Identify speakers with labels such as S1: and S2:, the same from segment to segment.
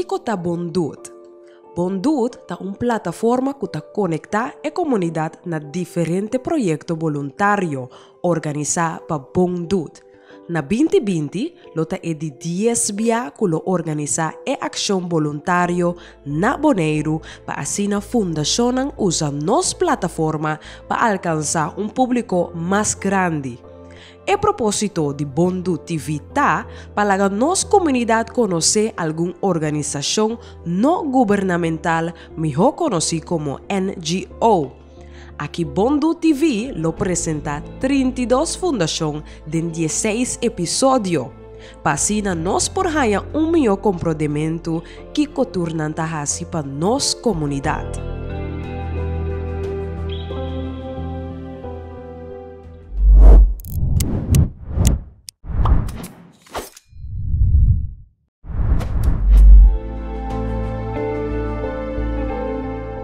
S1: Kiko ta Bon Doet? Bon Doet ta un plataforma ku ta konektá e komunidat na diferente proyekto boluntario organisá pa Bon Doet. Na 2020 lo ta e di 10 bia ku lo organisá e akshon boluntario na Boneiru pa asina fundashonnan usa nos plataforma pa alkansá un públiko mas grandi. E propósito di Bon Doet TV ta pa laga nos komunidat konosé algun organisashon no gubernamental mihó konosí komo NGO. Aki Bon Doet TV lo presentá 32 fundashon den 16 episodio, pa asina nos por haña un mihó komprondementu kiko tur nan ta hasi pa nos komunidat.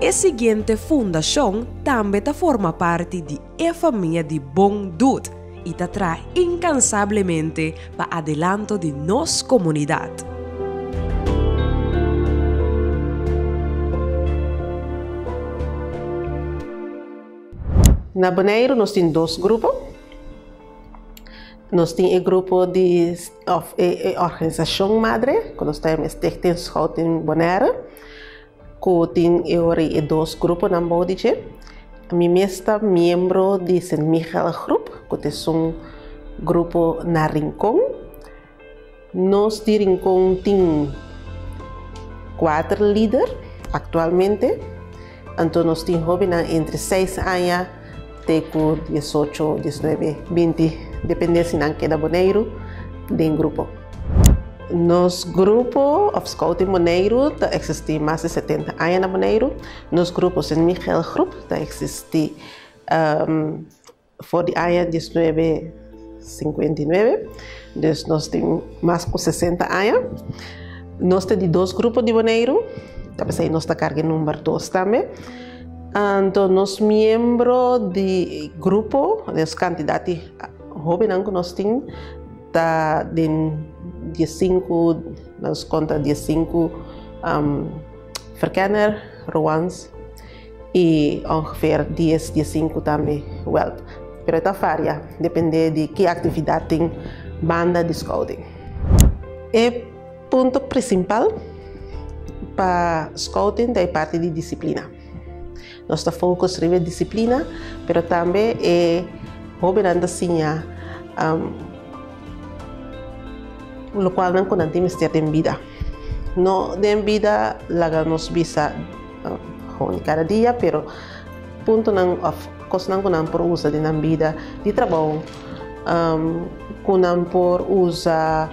S1: E siguiente fundashon tambe ta forma parti di e famia di Bon Doet i ta traha inkansablemente pa adelanto di nos komunidat.
S2: Na Boneiru nos tin dos grupo. Nos tin e grupo di òf e organisashon madre ku nos ta yama Stichting Scouting Bonaire ku tin e ora ei e dos gruponan bou di dje. Mi mes ta miembro di Sint Michael Groep ku ta esun grupo na Rincon. Nos di Rincon tin kuater lider aktualmente. Anto nos tin hóbennan entre seis aña te ku 18, 19, 20, depende si nan keda Boneiru den grupo. Nos grupo òf Scouting Boneiru ta eksistí mas di 70 aña na Boneiru. Nos grupo Sint Michiel Groep ta eksistí for di aña 1959, dus nos tin mas ku 60 aña. Nos ta di dos grupo di Boneiru, ta p'esei nos ta karga e number dos tambe. Anto nos miembro di grupo, nos kantidat di hóbennan ku nos tin ta den 15, nos konta 15 verkenner, Roans i ongeveer 10, 15 tambe wèlp. Pero e ta varia, depende di ki aktividat tin banda di scouting. E punto prinsipal pa scouting ta e parti di disiplina. Nos ta focus riba e disiplina, pero tambe e hóbennan ta siña lokual nan ku nan tin mester den bida. No den bida laga nos bisa gewoon kada dia, pero puntonan òf kosnan ku nan por usa den nan bida di trabou, ku nan por usa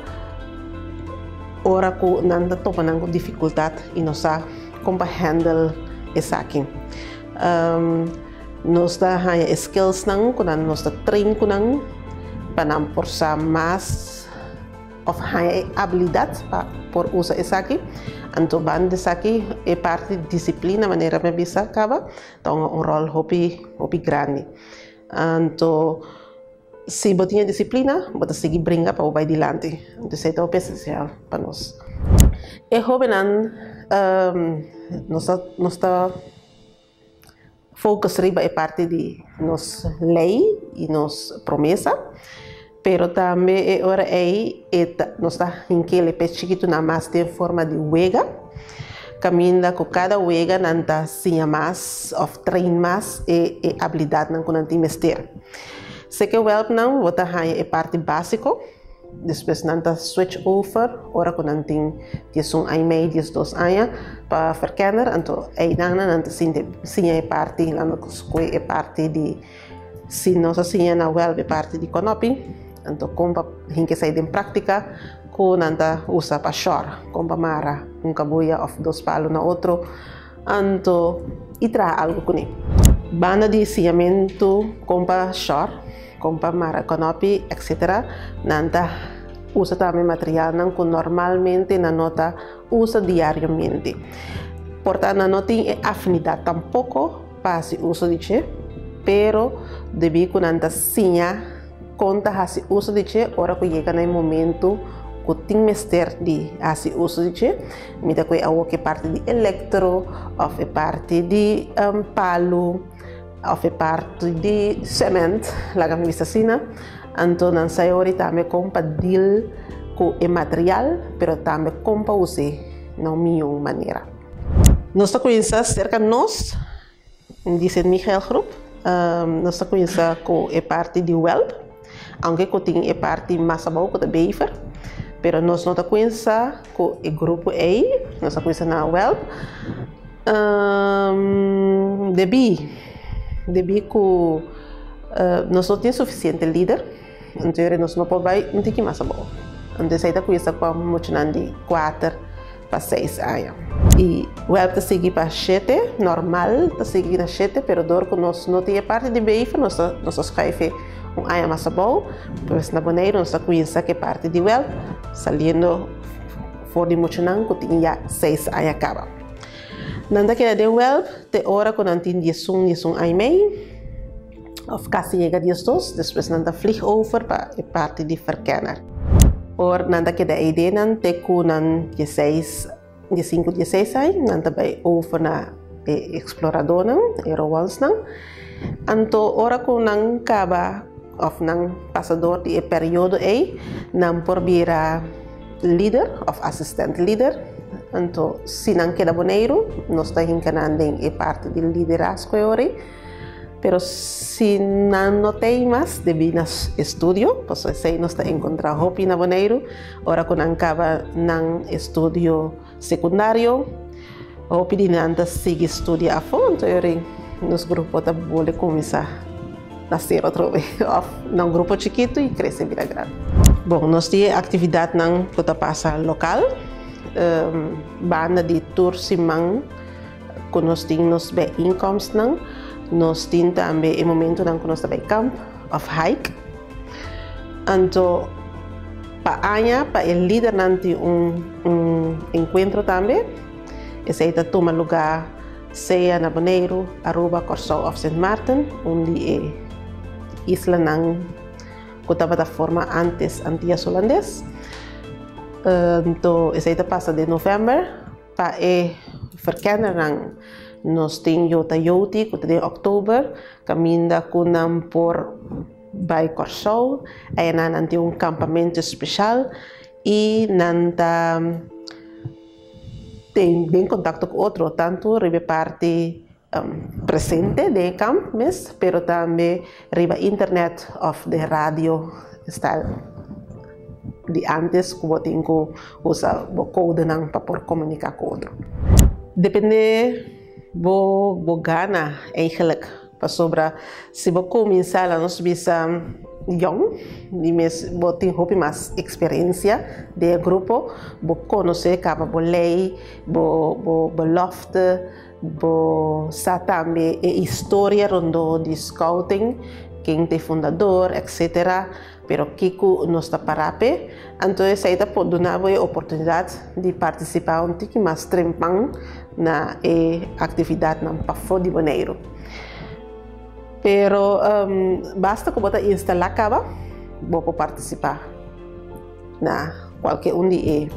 S2: ora ku nan ta topa nan ku difikultat i no sa kon pa handle esaki. Nos ta haña e skillsnan ku nan nos ta train ku nan pa nan por sa mas òf haña e abilidat pa por usa esaki. Anto banda di esaki e parti di disiplina manera mi a bisa kaba ta hunga un ròl hopi hopi grandi. Anto si bo tin e disiplina bo ta sigui bringa pa bo bai dilanti. Anto esei ta hopi esensial pa nos. E hóbennan nos ta nos ta focus riba e parti di nos lei i nos promesa, pero tambe e ora ei e ta nos ta hink'el e pes chikitunan mas den forma di wega, kaminda ku kada wega nan ta siña mas òf train mas e e abilidatnan ku nan tin mester. Seke wèlpnan bo ta haña e parti básiko. Despues nan ta switch over ora ku nan tin 11 aña i mei, 12 aña pa verkenner. Anto einan nan ta sinti siña e parti, nan ta skohe e parti di si nos a siña na wèlp e parti di kònòpi, anto kon pa hinka esei den práktika ku nan ta usa pa shòr, kon pa mara un kabuya òf dos palu na otro, anto i traha algu kuné. Banda di siñamentu kon pa shòr. Kon pa mara kònòpi etc. Nan ta usa tambe materialnan ku normalmente nan no ta usa diariamente. Por ta nan no tin e afinidat tampoko pa hasi uso di dje, pero debí ku nan ta siña kon ta hasi uso di dje ora ku yega na e momentu ku tin mester di hasi uso di dje. Mi ta kohe awor ku e parti di elektro òf e parti di palu òf e parti di sement, laga mi bisa asina. Anto nan sa e ora tambe kon pa deal ku e material, pero tambe kon pa us'é na un mihó manera. Nos ta kuminsá serka nos. Di Sint Michael Groep nos ta kuminsá ku e parti di wèlp, aunke ku tin e parti mas abou ku ta bever, pero nos no ta kuminsá ku e grupo ei, nos ta kuminsá na wèlp. Debí debí ku nos no tin sufisiente lider, entonces nos no por bai un tiki mas abou. Entonces ei ta kuminsá ku muchanan di kuater. pa seis aña. I wèlp ta sigui pa shete, normal ta sigui na shete, pero dor ku nos no tin e parti di bever nos ta nos ta schuif e un aña mas abou. Pues na Boneiru nos ta kuminsa ku e parti di wèlp saliendo for di muchanan ku tin ya seis aña kaba. Nan ta keda den wèlp te ora ku nan tin diesun, diesun aña i mei òf kasi yega diesdos, despues nan ta vlieg over pa e parti di verkenner. Or nan ta keda eidenan te ku nan dieseis, diesinku, dieseis ai, nan ta bai over na e eksploradónan, e rowansnan. Anto ora ku nan kaba òf nan pasa dor di e periodo ei, nan por bira lider òf asistènt lider. Anto si nan keda Boneiru, nos ta hinka nan den e parti di liderazgo e ora ei. Pero si nan no tei mas debí na estudio, pasobra esei nos ta enkontrá hopi na Boneiru, ora ku nan kaba nan estudio sekundario, hopi di nan ta sigui studia afó, anto e ora nos grupo ta bolbe kuminsá na sero atrobe òf na un grupo chikitu i krese bira grandi. Bon, nos tin e aktividatnan ku ta pasa lokal, banda di tur siman. Ku nos tin nos bijeenkomstnan, nos tin tambe e momentunan ku nos ta bai kamp òf hike. Anto pa aña pa e lidernan tin un un enkuentro tambe. Esei ta tuma lugá sea na Boneiru, Aruba, Kòrsou òf Sint Maarten, un di e islanan ku tabata forma ántes Antias Hulandes. Anto esei ta pasa den novèmber. Pa e verkennernan nos tin Yota Yoti ku ta den òktober kaminda ku nan por bai Kòrsou. Ayanan nan tin un kampamentu speshal i nan ta den kontakto ku otro tantu riba e parti presente den e kamp mes pero tambe riba internet of den radio style di antes ku bo tin ku usa bo kodenan pa por komunika ku otro. Depende bo bo gana eigenlijk pasobra si bo kuminsá laga nos bisa yòn di mes bo tin hopi mas eksperensia den e grupo bo konosé kaba bo lei bo bo belofte. Bo sa tambe e historia rondó di scouting, ken ta e fundador, etc. Pero kiko nos ta pará p'e? Anto esei ta por duna bo e oportunidat di partisipá un tiki mas trempan na e aktividatnan pafó di Boneiru. Pero basta ku bo ta instalá kaba, bo por partisipá na kualke un di e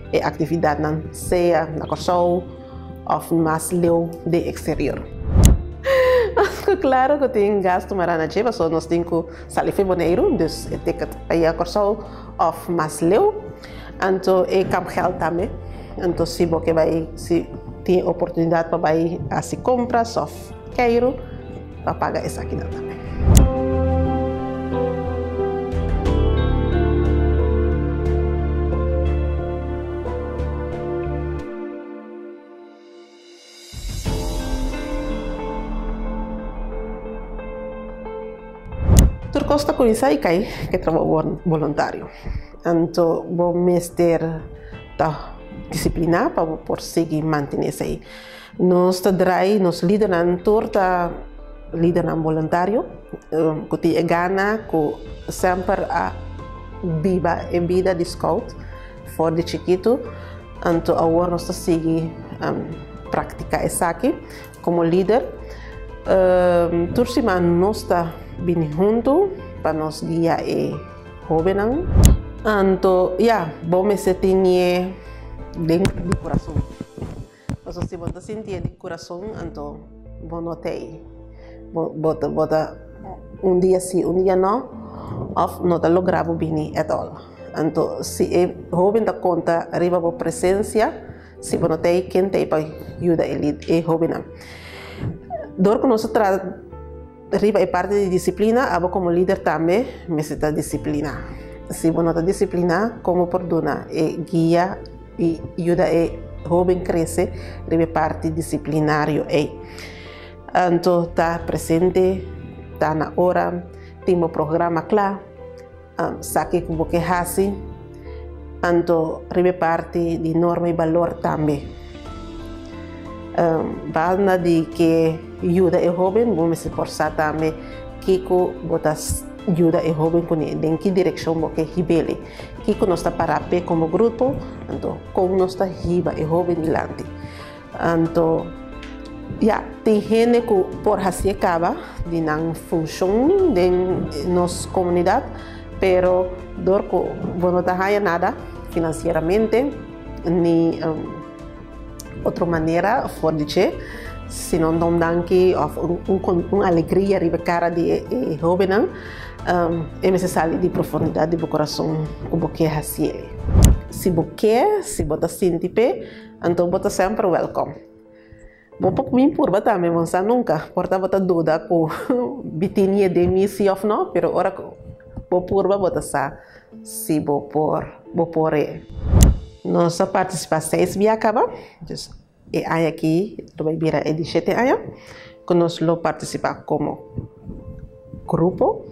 S2: e aktividatnan, sea na Kòrsou òf mas leu den eksterior. Pasobra klaro ku tin gastu mará na dje, pasobra nos tin ku sali for Boneiru, dus e ticket pa yega Kòrsou òf mas leu. Anto e kampgeld tambe. Anto si bo ke bai, si tin e oportunidat pa bai hasi kompras òf keiru, pa paga esakinan tambe. Tur kos ta kuminsá i kai ku e trabou boluntario. Anto bo mester ta disipliná pa bo por sigui mantené esei. Nos ta drai nos lidernan tur ta lidernan boluntario ku tin e gana ku semper a biba e bida di scout for di chikitu. Anto awor nos ta sigui praktiká esaki komo lider. Tur siman nos ta bini huntu pa nos guia e hóbennan. Anto, ya, bo mester tinié den di kurason. Pasobra si bo no ta sintié di kurason, anto bo no ta ei. Bo bo ta bo ta un dia si, un dia no, òf no ta logra bo bini at all. Anto si e hóben ta konta riba bo presensia, si bo no ta ei, ken ta ei pa yuda e e hóbennan? Dor ku nos ta trata riba e parti di disiplina, abo komo lider tambe mester ta disipliná. Si bo no ta disipliná, kon bo por duna e guia i yuda e hóben krese riba e parti disiplinario ei? Anto ta presente, ta na ora, tin bo programa kla, sa kiko bo ke hasi. Anto riba e parti di norma i balor tambe. Banda di ke yuda e hóben, bo mester por sa tambe kiko bo ta yuda e hóben kuné, den ki direkshon bo ke hib'el, kiko nos ta pará p'e komo grupo, anto kon nos ta hiba e hóben dilanti. Anto, ya, tin hende ku por hasié kaba di nan funshon den nos komunidat, pero dor ku bo no ta haña nada finansieramente ni otro manera for di dje, sino un danki òf un alegria riba e kara di e hóbennan, e mester sali di profundidat di bo kurason ku bo ke hasié. Si bo ke, si bo ta sinti p'e. Anto bo ta semper welkom. Bo por min purba tambe, bo no sa nunka. Por ta bo ta duda ku bi tin e den mi si òf no, pero ora ku bo purba bo ta sa si bo por bo por e. Nos a partisipá seis bia kaba, dus e aña aki lo bai bira e di shete aña ku nos lo partisipá komo grupo,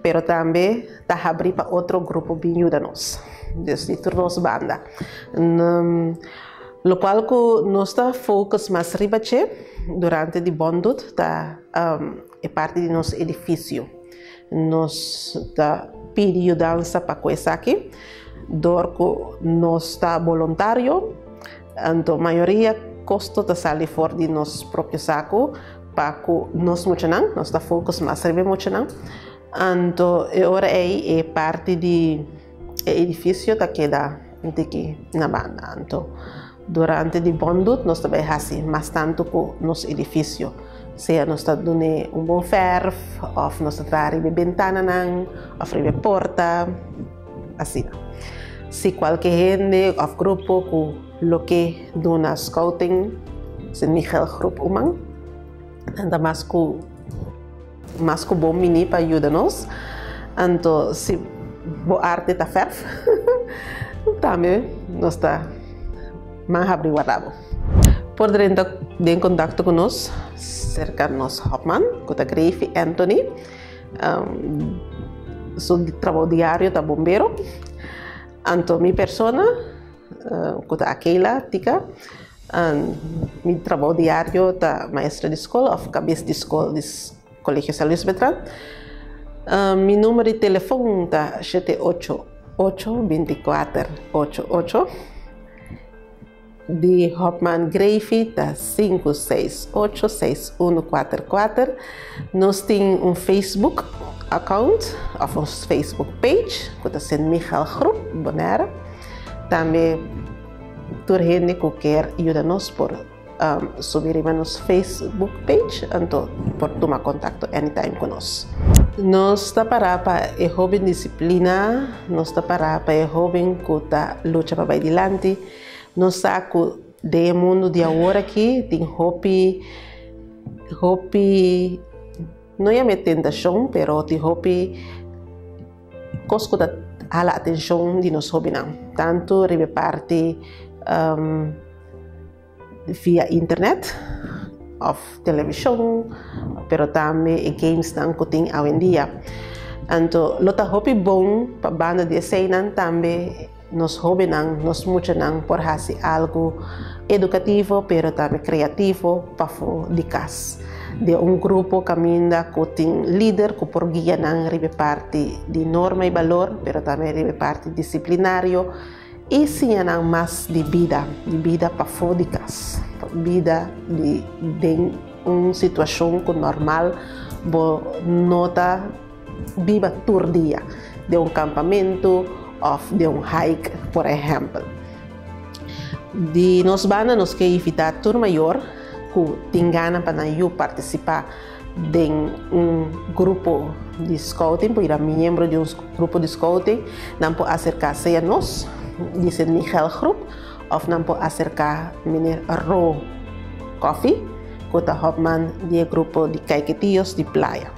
S2: pero tambe ta habrí pa otro grupo bin yuda nos. Dus di tur nos banda. Lokual ku nos ta focus mas riba dje durante di Bondud ta e parti di nos edifisio. Nos ta pidi yudansa pa ku esaki dor ku nos ta boluntario, anto mayoria kosto ta sali for di nos propio saku pa ku nos muchanan, nos ta focus mas riba e muchanan. Anto e ora ei e parti di e edifisio ta keda un tiki na banda. Anto durante di Bondud nos ta bai hasi mas tantu ku nos edifisio. Sea nos ta dun'é un bon fèrf òf nos ta traha riba e bentananan òf riba e porta, asina. Si kualke hende òf grupo ku lo ke duna scouting Sint Michiel Groep un man, nan ta mas ku. Mas ku bon bini pa yuda nos. Anto si bo arte ta fèrf, tambe nos ta man habri warda bo. Por drenta den kontakto ku nos serka nos hòpman ku ta Greyfie Anthony. Su trabou diario ta bombero. Anto mi persona ku ta Akela Tika. Mi trabou diario ta maestra di skol òf kabes di skol di Kolegio San Luis Beltrán. Mi numero di telefon ta shete ocho ocho binti kuater ocho ocho. Di Hopman Greyfie ta sinku seis ocho seis unu kuater kuater. Nos tin un Facebook account òf un Facebook page ku ta Sint Michael Groep Bonaire. Tambe. Tur hende ku kier yuda nos por subi riba nos Facebook page anto por tuma kontakto anytime ku nos. Nos ta pará pa e hóben disiplina, nos ta pará pa e hóben ku ta lucha pa bai dilanti. Nos sa ku den e mundu di awor aki tin hopi hopi no yam'é tentashon pero tin hopi. Kos ku ta hala atenshon di nos hóbennan, tantu riba e parti via internet òf televishon, pero tambe e gamesnan ku tin awendia. Anto lo ta hopi bon pa banda di eseinan tambe nos hóbennan, nos muchanan por hasi algu edukativo pero tambe kreativo pafó di kas. Den un grupo kaminda ku tin lider ku por guia nan riba e parti di norma i balor pero tambe riba e parti disiplinario i siña nan mas di bida, di bida pafó di kas, bida di den un situashon ku normal bo no ta biba tur dia den un kampamentu. òf den un hike por ehèmpel. Di nos banda nos ke invitá tur mayor ku tin gana pa nan yu partisipá den un grupo di scouting, por bira miembro di un grupo di scouting, nan por aserká sea nos di Sint Michiel Groep òf nan por aserká meneer Ro Coffie ku ta hòpman di e grupo di Kaiketios di Playa.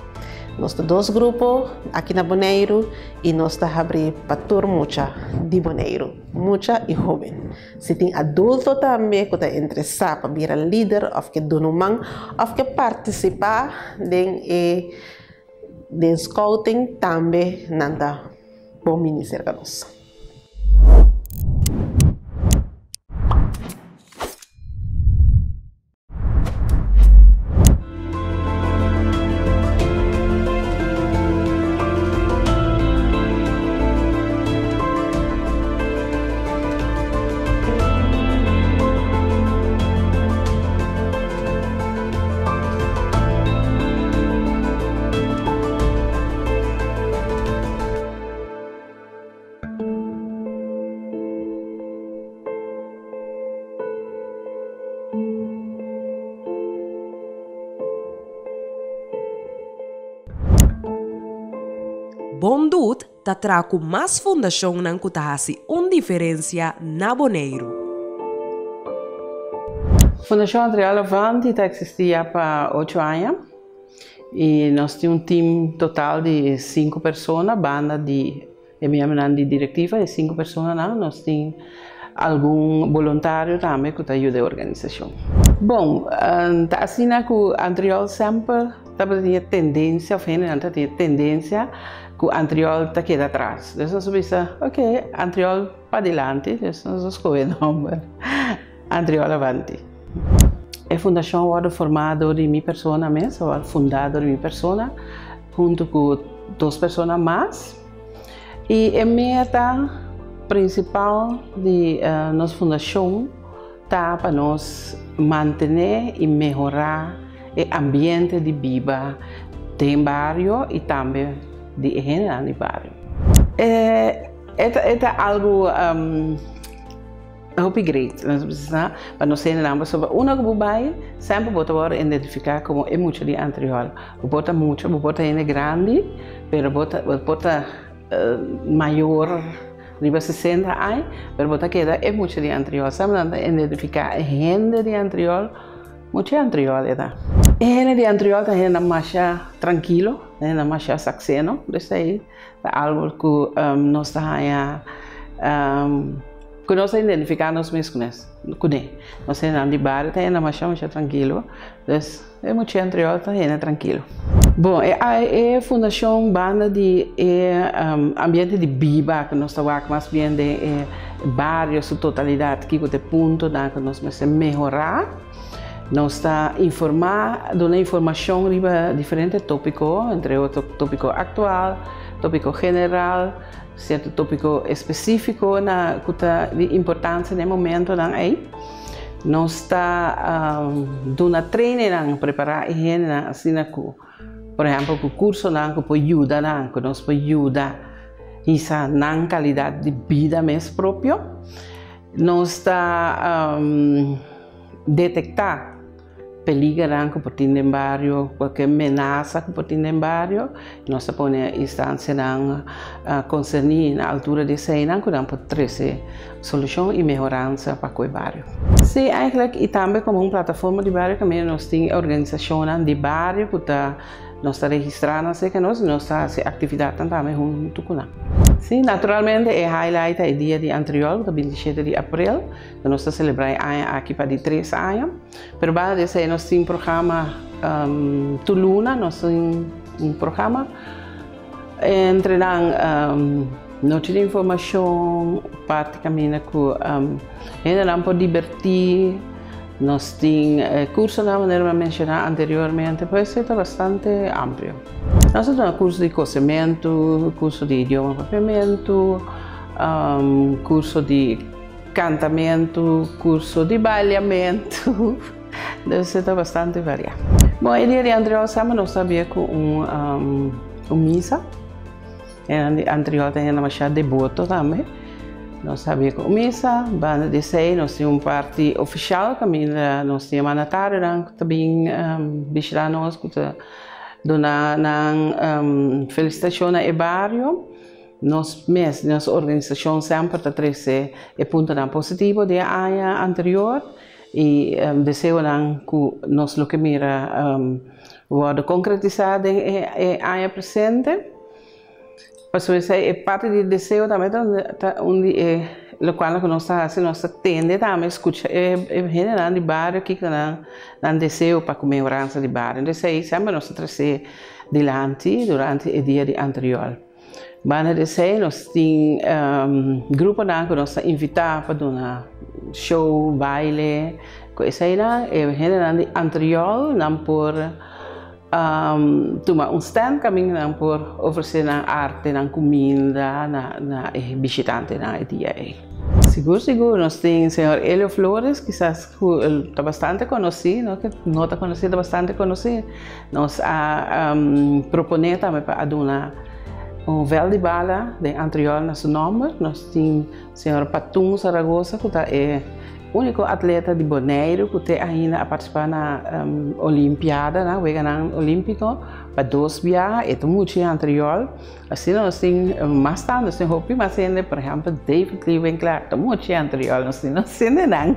S2: Nos ta dos grupo aki na Boneiru i nos ta habrí pa tur mucha di Boneiru, mucha i hóben. Si tin adulto tambe ku ta interesá pa bira lider òf ke duna un man òf ke partisipá den e den scouting tambe nan ta bon bini serka nos.
S1: Bon Doet ta traha ku mas fundashonnan ku ta hasi un diferensia na Boneiru.
S3: Fundashon Antriol Avanti ta eksistí ya pa ocho aña i nos tin un tim total di sinku persona banda di E miembronan di direktiva, e sinku personanan, nos tin algun boluntario tambe ku ta yuda e organisashon. Bon, ta asina ku Antriol semper tabata tin e tendensia, òf hendenan ta tin e tendensia ku Antriol ta keda atras. Dus nos a bisa, oke, Antriol padilanti, dus nos a skohe e nòmber Antriol Avanti. E fundashon a wòrdu formá dor di mi persona mes, a wòrdu fundá dor di mi persona huntu ku dos persona mas. I e meta prinsipal di nos fundashon ta pa nos mantené i mehorá e ambiente di biba den bario i tambe di e hendenan di bario. E ta algu Hopi great, nos bisa pa nos hendenan pasobra unda ku bo bai semper bo ta wòrdu identifiká komo e mucha di Antriol. Bo por ta mucha, bo por ta hende grandi, pero bo ta bo por ta mayor riba sesenta aña, pero bo ta keda e mucha di Antriol. Semper nan ta identifiká e hende di Antriol, mucha di Antriol e ta. E hende di Antriol ta hendenan masha trankilo, hendenan masha sakseno, esei Ta algo ku nos ta haña ku nos ta identifiká nos mes kuné. Nos hendenan di bario ta hende masha masha trankilo, dus e mucha anterior ta hende trankilo. Bon, e fundashon banda di e ambiente di biba ku nos ta wak mas bien den e bario su totalidat kiko ta e puntonan ku nos mester mehorá. Nos ta informá, duna informashon riba diferente tópiko, entre otro tópiko aktual, tópiko general, sierto tópiko espesífiko na ku ta di importansia na e momentonan ei. Nos ta duna trainingnan, prepará e hendenan asina ku, por ehèmpel ku kursonan ku por yuda nan, ku nos por yuda hisa nan kalidat di bida mes propio. Nos ta detektá peligernan ku por tin den bario, kualke menasa ku por tin den bario, nos ta pone instansianan konserní na altura di eseinan ku nan por trese solushon i mehoransa pa ku e bario. Sí, eigentlik i tambe komo un plataforma di bario kaminda nos tin e organisashonnan di bario ku ta Nos ta registrá nan serka nos i nos ta hasi aktividatnan tambe huntu ku nan. Sí, naturalmente e highlight ta e dia di Antriol, ku ta bintishete di aprel, ku nos ta selebrá e aña aki pa di tres aña. Pero banda di esei nos tin programa tur luna, nos tin un programa entre nan nochi di informashon, parti kaminda ku hendenan por dibertí. Nos tin e cursonan manera mi a menciona anteriormente, pues e ta bastante amplio. Nos ta duna curso di cosemento, curso di idioma papiamento, curso di cantamento, curso di baliamento, dus e ta bastante varia. Bon, e dia di anterior semper nos ta habia cu un misa. Hendenan di Antriol ta hende masha deboto tambe. Nos ta habia ku misa, banda di esei nos tin un parti ofishal kaminda nos tin e mandatarionan ku ta bin bishita nos ku ta duna nan felisitashon na e bario. Nos mes, nos organisashon semper ta trese e puntonan positivo di e aña anterior i deseonan ku nos lo ke mira wòrdu konkretisá den e aña presente. Pasobra esei e parti di deseo tambe ta un di e lokual ku nos ta hasi, nos ta tende tambe skucha e hendenan di bario kiko ta nan deseo pa ku mehoransa di bario. Entonces esei semper nos ta trese dilanti durante e dia di anterior. Banda di esei nos tin gruponan ku nos ta invitá pa duna show, baile, ku eseinan e hendenan di anterior nan por Tuma un stand kaminda nan por ofresé nan arte, nan kuminda na e bishitantenan e dia ei. Sigur sigur nos tin señor Elio Flores kisas ku el ta bastante konosí, no ke no ta konosí ta bastante konosí. Nos a proponé tambe pa a duna un vèlt di bala den Antriol na su nòmber. Nos tin señor Patun Zaragoza ku ta e Úniko atleta di Boneiru ku te ainda a partisipá na Olimpiadanan, Weganan Olímpiko, pa dos biaha, e ta muchu anterior. Asina nos tin mas tantu, nos tin hopi mas hende, por ehèmpel David Lee Winklaar ta muchu anterior, nos tin nos hendenan.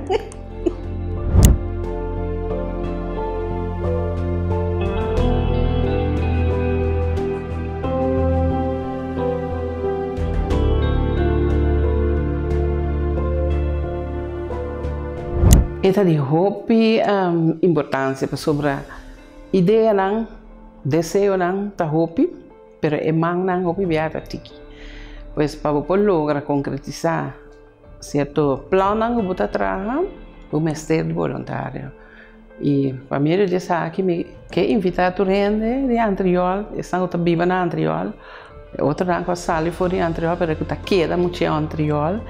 S3: E ta di hopi importancia pasobra ideanan, deseonan ta hopi, pero e mannan hopi bia ta tiki. Pues pa bo por logra concretisa cierto plannan cu bo ta traha, bo mester di boluntario. Y pa medio di esaki mi ke invita tur hende di Antriol, esnan cu ta biba na Antriol, e otronan cu a sali for di Antriol pero cu ta keda mucha Antriol,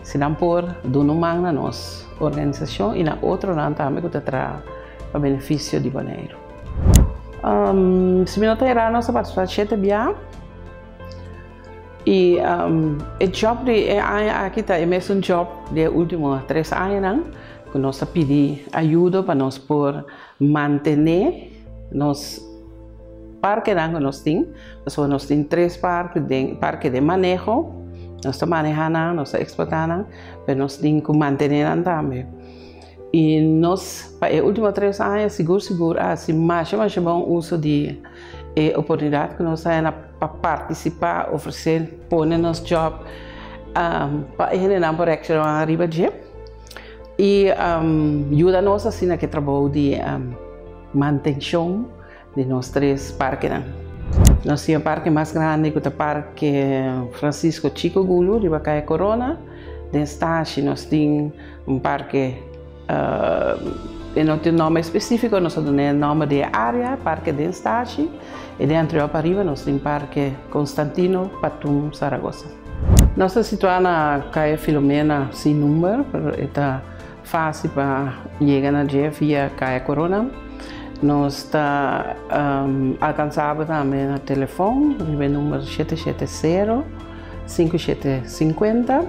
S3: si nan por duna un man na nos organisacion y na otronan tambe cu ta traha pa beneficio di Boneiru. Si mi no ta era nos a participa shete bia y e job di e aña aki ta e mesun job di e ultimo tres añanan. Ku nos ta pidi ayudo pa nos por mantené nos parkenan ku nos tin, pasobra nos tin tres parke den parke den maneho, nos ta manehá nan, nos ta eksplotá nan, pero nos tin ku mantené nan tambe. I nos pa e último tres aña sigur sigur a hasi masha masha bon uso di e oportunidat ku nos haña pa partisipá, ofresé, pone nos jòb pa e hendenan por reakshoná riba dje. I yuda nos asina ku e trabou di mantenshon di nos tres parkenan. Nos tin e parke mas grandi ku ta Parke Francisco Chico Gulu riba Kaya Korona. Den Stashi nos tin un parke, e no tin un nòmber spesífiko, nos a duna e nòmber di e área, Parke den Stashi. I den Antriol pariba nos tin Parke Constantino Patun Zaragoza. Nos ta situá na Kaya Filomena sin number, pero e ta fásil pa yega na dje via Kaya Corona. Nos ta alkansabel tambe na telefòn riba e number 770 5750.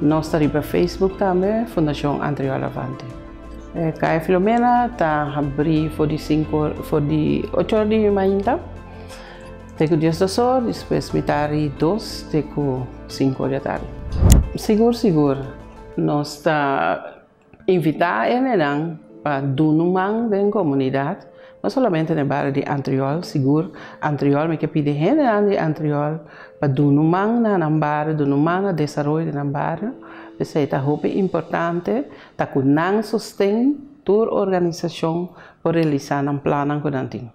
S3: Nos ta riba Facebook tambe, Fundashon Antriol Avante. Kaya Filomena ta habrí for di sinku for di ocho or di mainta. Te ku diesdos or, despues mitari dos te ku sinku or di atardi. Sigur sigur nos ta invitá e hendenan pa duna un man den komunidat, no solamente na e bario di Antriol, sigur Antriol mi ke pidi hendenan di Antriol pa duna un man na nan bario, duna un man na desaroyo di nan bario, p'esei ta hopi importante ta ku nan sosten tur organisashon por realisá nan plannan ku nan tin.